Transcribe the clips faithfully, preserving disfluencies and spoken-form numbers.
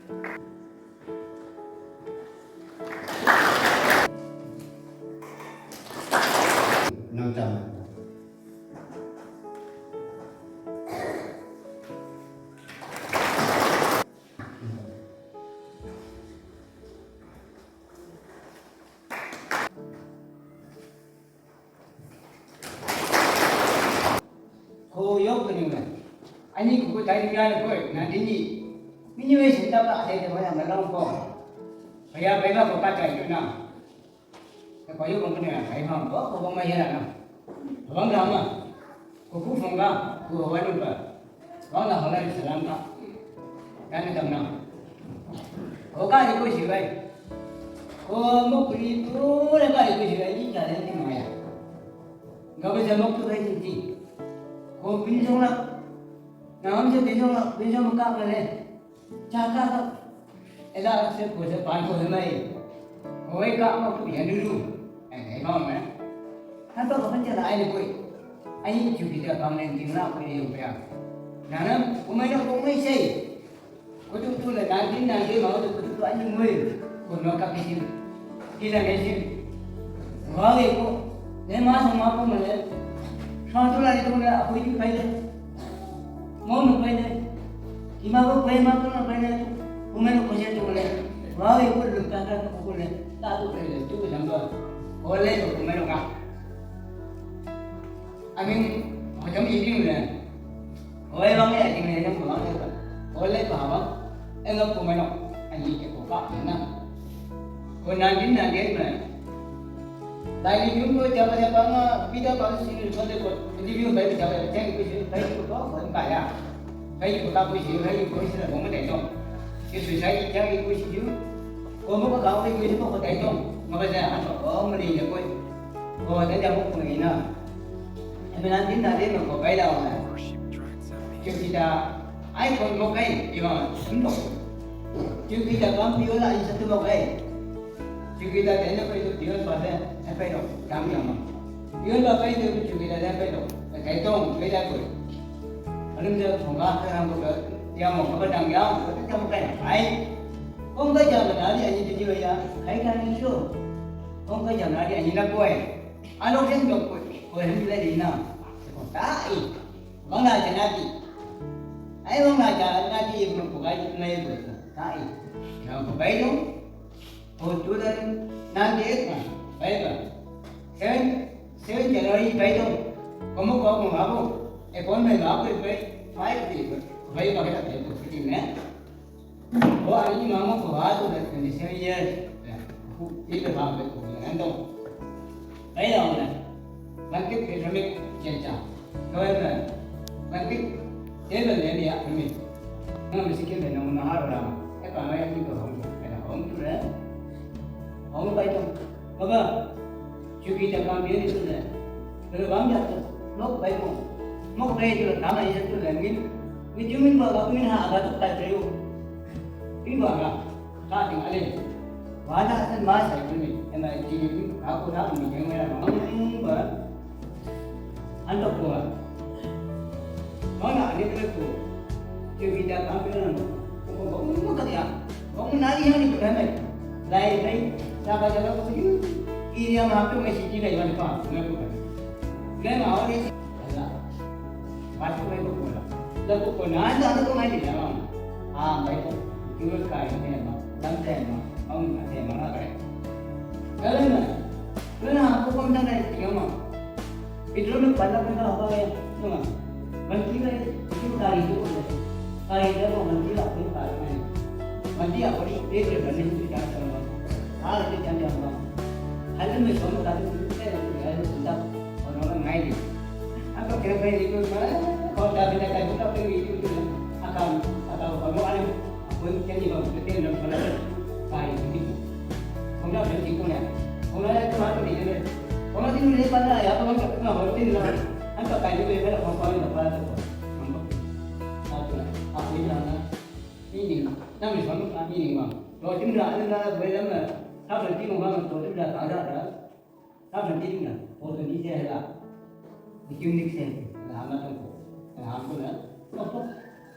Nang cham. Ko yok ko ni ma. Ani ko ko tai ni ko na dini. Mini we sin ta ba ai de ba ya ma long ko. Ba ya ba ma ko ka tai na. Ko yok ko ni ai ma ko ko ba ma ya na. Ba ma ma. Ko ku phong ga ko wa nu ba. Wang la hola ni salam ka. Kan ni tam na. Ko ka ni ko shi bai. Ko mo ku ni tu le ka ni ko shi bai ni ka le ni ma ya. Ga ba ja mo ku bai ni ti. Ko bin jong la. Na ham se bin jong la, bin jong ka ka le. Cha ka ka. Ela se ko se pan ko mai. Ko wai ka ma ku ya nu lu. Ai ai ma ma. Han to ko ban cha la ai le ko. Ai ni chu ki ta pang le ding la ko ye yo ya. Na na ko mai na ko mai sai. Ko tu tu le na ding na ding ma ko tu tu ai ni mai. Ko no ka ki. Ki la ne sin. Wa ge ko. Ne ma sa ma ko ma le. Sa tu la ni tu le a ko ju kai le. Mo no pai ne. Ki ma ko pai ma ko no pai ne. Ko me no ko je to le. Wa ye ko lu ka ka ko ko le. Ta tu pai le tu ko jam ba. Ko le ko me no ka. I mean, ho jam yi ding le. Ho ye bang ye ding le jam ko bang le ka. Ko le ka ba. E ngap ko me no. Ani ke ko ka na. Ko nan din nan din me. Lai ni yun ko jaba jaba nga pida ba si ni ko de ko. Ni yun bai jaba jaba jeng ko si bai ko ko ko ba ya. Bai ko ka ko si bai ko si la ko ma de dong. Ki su sai jang ko si ju. Ko mo ka ka ko si ko de dong. Ma ba ja ko ma ni ko. Ko de ja ko ko ni na. Ame nan din na de ko bai da wa. Ki pida ai ko mo kai ki ma. Ki pida kam pi la isa tu mo kai. Jupiter tene pai tu Dios pase, eh, pai tu, dam yang ma. Dios ba pai tu Jupiter tene pai tu, eh, kai tong, kai da koi. Alam dia thong ka ka ram ko, dia mo ka dang yang, ka ta mo kai. Ai. Kong ka jam na di ani tu ya, kai ka ni shu. Kong ka jam na di ani na koi. Ano ken dok koi, koi hem le di na. Ko ta i. Bang na jana di. Ai bang na jana di, mo ko kai na ye ko. Ta i. Na ko kai dong. Oh, two thousand nine eight ma, bai ba. Seven, seven January bai dong. Komo ko mo abo. Appointment ma ko bai, five di ko. Bai ba ka bai ko, fifteen ne. Oh, ani ma mo ko ba to, twenty-seven years. Ku, ito ba ko, ko nan dong. Bai dong ne. Ban kit ke kami chen cha. Kawai na, ban kit, table le ni ya kami. Na misikin le na mo na har ra. E pa ma ya ki ko hong, e na hong tu le. Hong bai tong. Baba, chuki ta kam ye ni tu le. Baba bam ya tu. Nok bai mo. Nok bai tu le, kam ya tu le. Min, min ju min ba, ba min ha, ba tu kai tu. Min ba ga. Ka ting ale. Wa na san ma sai kun ni. E na ji ni ka ko na mi jeng ma na. Ba. An to ko. Mana ni ko. Ke bi da ka pe na. Ko ko ko ka ya. Ko na ni ha ni ko na. Lai lai. Sa ba ja ko. Ki ya ma ko me si ji lai wa pa. Me ko. Le ma o ni. Ala. Ba ko me ko ko la. La ko ko na da ko ma ni la. Ah, mai ko. Ki me ka ni ma. Lam te ma. Ong ma te ma na ka. Ka le na. Ka na ko ko na ni ma. Petrol में पन्द्रह पैसा होता है, सुना? मंथली में कितनी तारीख को बोले? तारीख को मंथली आपको निकालना है। मंथली आपको एक डेढ़ महीने से चार्ज करना। हर हफ्ते चार्ज करना। हर दिन में सोने का दिन से है, तो यार, चिंता और नॉर्मल नहीं है। अब तो क्या करें, ये तो मैं और क्या बिना क्या, तो फिर ये तो अकाउंट, अकाउंट, अकाउंट, कोई क्या नहीं, बस, तारीख को। Kung na, hindi ko na. Kung na, ito nga, hindi na. Kung na, hindi na pala, ya, kung na, kung na, hindi na. Ang kakain ko, yung pala, kung paano na pala ito. Ang, ako na, ako yun na, na, hindi na. Nang isang, ah, hindi na. So, hindi na, ano na, wala na. Tapos, hindi mo ba, so, hindi na, para, para. Tapos, hindi na. So, hindi siya, wala. Hindi yung next time. Wala, hama to. Wala, hama to na. Opo.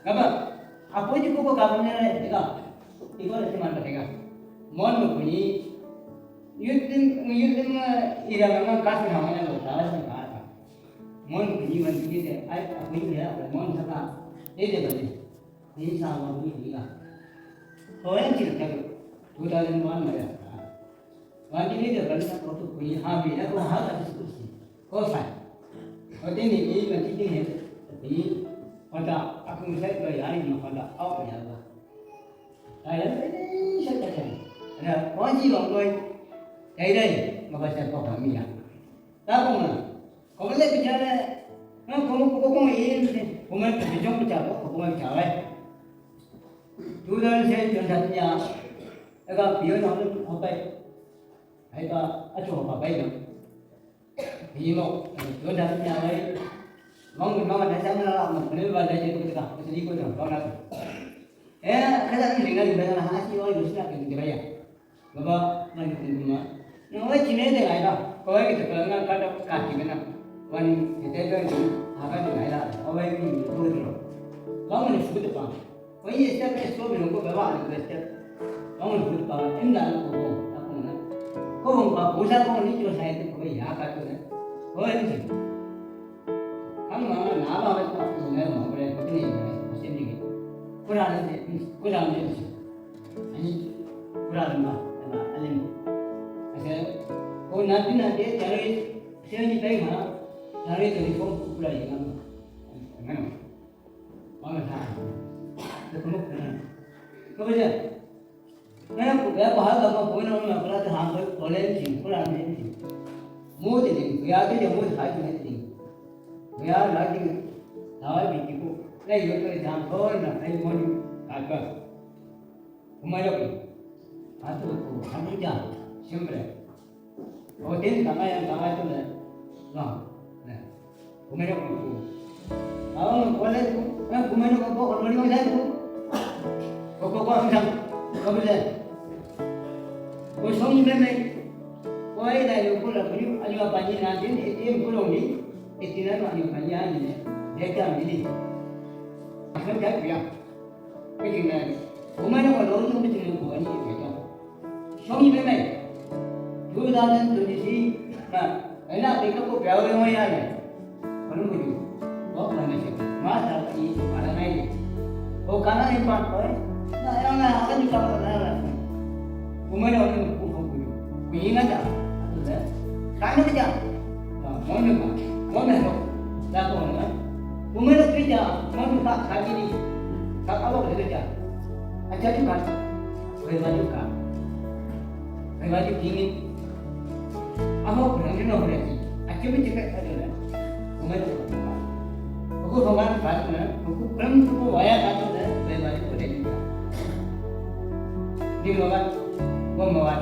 Gaba, ako, hindi ko, ko, kapag na, wala. Iko na timan patega. Mon mo kuni. Youth din, youth din, eh, ira mama kas na mana lo, tawas na ka. Mon kuni man kuni de, ai, aku ni ya, mon saka. Ede bade. Ni sa mon kuni ni ka. Ko yang cil tak. Two thousand one ma ya. One kuni de bade sa ko tu kuni ha bi na ko ha ka diskusi. Ko sa. Ko te ni ni ma ti ni he. Ni. Ko ta aku ni sa ko ya ni ma ko ta. Au ya ba. Ai, ai, ai, ai, ai. Ada, kau ji bang kau. Dai, dai, maka saya kau kami ya. Tahu mana? Kau boleh bicara. Nah, kau, kau, kau, kau ini, kau main bijong bicara, kau, kau main bicara. Tu dah saya jangan satunya. Agak pion apa, apa? Hai ka, acu apa, apa ini? Imo, tuan dah punya lai. Mong mong dah jam lah, mong kena ba dah jadi kita, kita ikut dah, kau nak. Eh, kada ni ringan ringan lah, hasi oi, mesti nak kita ya. Baba, mari kita rumah. Nah, oi, cina deh, ai dah. Kau kita kalau nak kada kaki kena. Wan, kita tu ni, apa tu, ai dah. Oi, ni, tu tu. Kau ni sebut apa? Wai ye step e so bi ko ba wa ni step. Kong ni ko ba em da ko ko ta ko na. Ko ko ba ko sa ko ni jo sa ko ya ka ko na. Ko ni. Kang ma na ba ba ko ni ma ko le ko ni ma ko se ni. Ko ra ni ko ra ni. Ani ko ra ni ma na ani. Ase ko na bi na de jare se ni bai ma. Jare to ni ko ko ra ni ma. Mana? Mana sa? Dia penuh dengan. Kau baca. Mana aku ya, pahal kamu pun orang nak pernah tu hamba boleh sih, kurang ni sih. Mau jadi, ya tu je mau hai tu ni. Ya lagi, tahu ni kita. Lai yo tu jangan kau nak, lai mau ni apa? Kumailok. Atu ko, hamuja, siempre. O din, tama yan, tama ito na. No. Na. Kumailok ko. Awa, kumailok ko. Na, kumailok ko, kumailok ko. Ko, ko, ko, ang isang. Ko, bisa. Ko, song meme. Ko, ay, na, yung pula, kuyu, aliwa pa niya natin, ito yung kulong ni, ito na, aliwa pa niya, ano, eh. Dito, ang dili. Ang dito, kuya. Meeting na. Kumano ko lo yung meeting ko ani ito. Show me, man. Two thousand twenty-three na. Ay na, tingnan ko, pero yung mga yan eh. Ano mo yun? O, ano siya? Masa, i, para na yun. O, kana yung pa, oy. Na, ayaw na, akan yung kapag na lang. Kumano ko yung kuko ko yun. Kuya na siya. Ano siya? Kana siya. Mo na ba? Mo na ba? Dako na. Kumano kita, mo na ka, kagini. Kakawa ka kita. Aja di ba? Kaya ba ka? Kaya ba kini? Ako, kaya gino ko na. Aja mo chika ka na. Kumano ka? Ako, kaya ba na? Ako, kaya ba na? Kaya ba ko na? Di mo ba? Mo mo ba?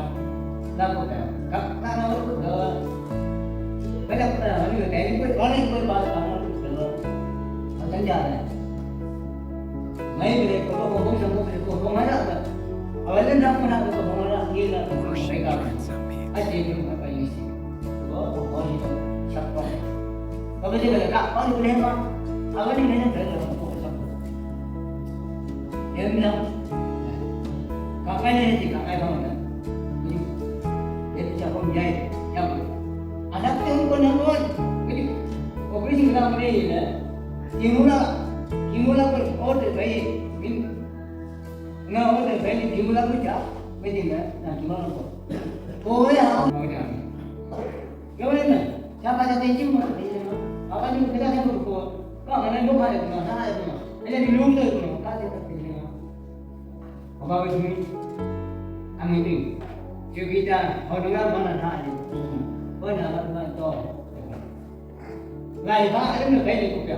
Dako ka. Ka, ka na ko ka. Kada ko na, ano yung kaya ko, ano yung ba? Ano yung ba? Ang tanda na. May bile ko ko ko ko ko ko ko mara ba. Awalin na ko na ko ko mara ni na ko ko ka. Aje ni ko pa ni si. Ko ko ko ni sa ko. Ko ba ni ka ko ni ma. Awalin na ko ko sa ko. Yan na. Ka ka ni si ka ka ba na. Ni. Yan sa ko ni ay. Ya ko. Anak ko ko na ko. Ni. Ko ko ni na ni na. Kimura. Kimura ko order bai. Min. Nga wanda bai ni jumla ko ja, bai ni na, na jumla ko. Ko ya, ko ya. Ga bai na, ja ka ja te jumla, bai ni na. Aba ni ka ja ko ko. Ka ga na lo ka ya na, na ya na. Ele ni lo ko ko, ka de ka ni na. Aba bai ni. Ami ni. Ju kita, ho na ma na na ni. Ko na ba ma to. Lai ba, ele ni bai ni ko ya.